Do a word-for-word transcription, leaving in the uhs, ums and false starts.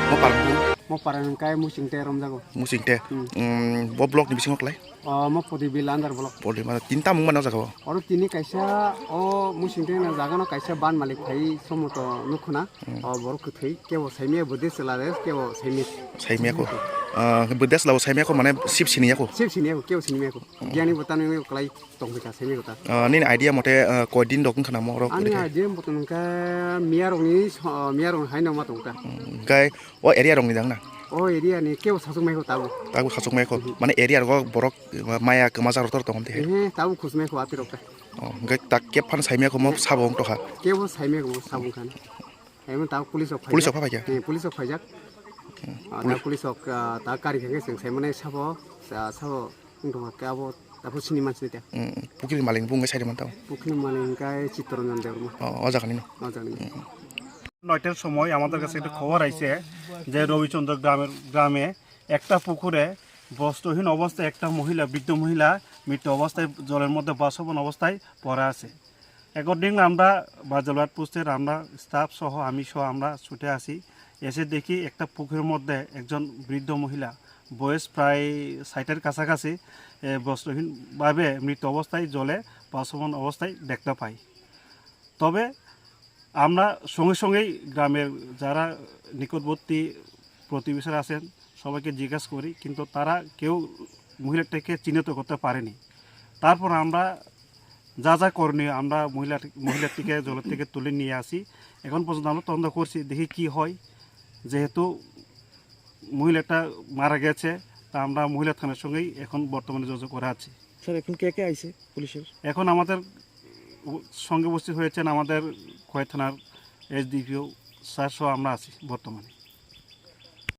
Mo parang bu? Mo parang hwnkhe Musingte romjago. Musingte. Hmm. Hmm, bo block ni bisingo klai? O, mo Podibil under block. Podibil, tin ta mung mano jaga o? Oro tini kaisa, o Musingte na jaga no kaisa ban malik phai somoto nukhuna. Hmm. O borok kwthwi, kebo saimya bwdwi chwla rest, kebo saimya. Saimya ko. Ah, bwdwi chwla bo saimya ko mane sip siniya ko? Sip siniya ko, kebo siniya ko. Hmm. Giyani bo tani klai tongphaikha simi kota. Ah, nini idea mote, ah, koi din rok wngkha namo rok? Ani idea mote wngkha miya rokni, ah, miya rokni haino ma tongkha. Hmm, hwnkhe o area rokni dang na? O area ni kebo sachuk maikho tabuk. Tabuk sachuk maikho. Mhm. Mane area rogo borok maya kwmajak rok tor tongo de. Ehe, tabuk khus maikho ati rok ta. Oh, hwnkhe tak kep phan saimya kho mo sabo wng tokha. Kebo saimya kho mo sabo wngkha. Emo ta police rok Police rok phaikha? Eh, police rok phaijak. Hmm, Ah, ta police. Police rok, ah, ta kari khe chwng saimane sabo, ah, sabo wng tongkha khe abo, abo sini mansini ta. Hmm, pukiri malik bung sai man tao. Pukiri malik hwnkhe Chittaranjan Debbarma. Oh, o jaga ni no? O jaga ni. Hmm. নয়টার সময় আমাদের কাছে একটা খবর আইছে যে রবিচন্দ্র গ্রামের, গ্রামে একটা পুকুরে বস্ত্রহীন অবস্থায় একটা মহিলা, বৃদ্ধ মহিলা মৃত অবস্থায় জলের মধ্যে ভাসমান অবস্থায় পড়ে আছে। অ্যাকর্ডিংলি আমরা বাজারবাট পোস্টের আমরা স্টাফ সহ, আমি সহ আমরা ছুটে আসি। এসে দেখি একটা পুকুরের মধ্যে একজন বৃদ্ধ মহিলা, বয়স প্রায় ষাটের কাছাকাছি, এ, বস্ত্রহীনভাবে মৃত অবস্থায় জলে ভাসমান অবস্থায় দেখতে পাই। তবে আমরা সঙ্গে সঙ্গেই গ্রামের যারা নিকটবর্তী প্রতিবেশীরা আছেন, সবাইকে জিজ্ঞেস করি, কিন্তু তারা কেউ মহিলাটাকে চিহ্নিত করতে পারেনি। তারপর আমরা যা যা করণীয়, আমরা মহিলা, মহিলাটিকে জলের থেকে তুলে নিয়ে আসি। এখন পর্যন্ত আমরা তদন্ত করছি, দেখি কি হয়। যেহেতু মহিলাটা মারা গেছে, তা আমরা মহিলা থানার সঙ্গেই এখন বর্তমানে যোগাযোগ করে আছি। স্যার, এখন কে কে আইছে পুলিশের? এখন আমাদের উ-, সঙ্গে উপস্থিত হয়েছেন আমাদের খোয়াই থানার এসডিপিও স্যার সহ আমরা আছি বর্তমানে।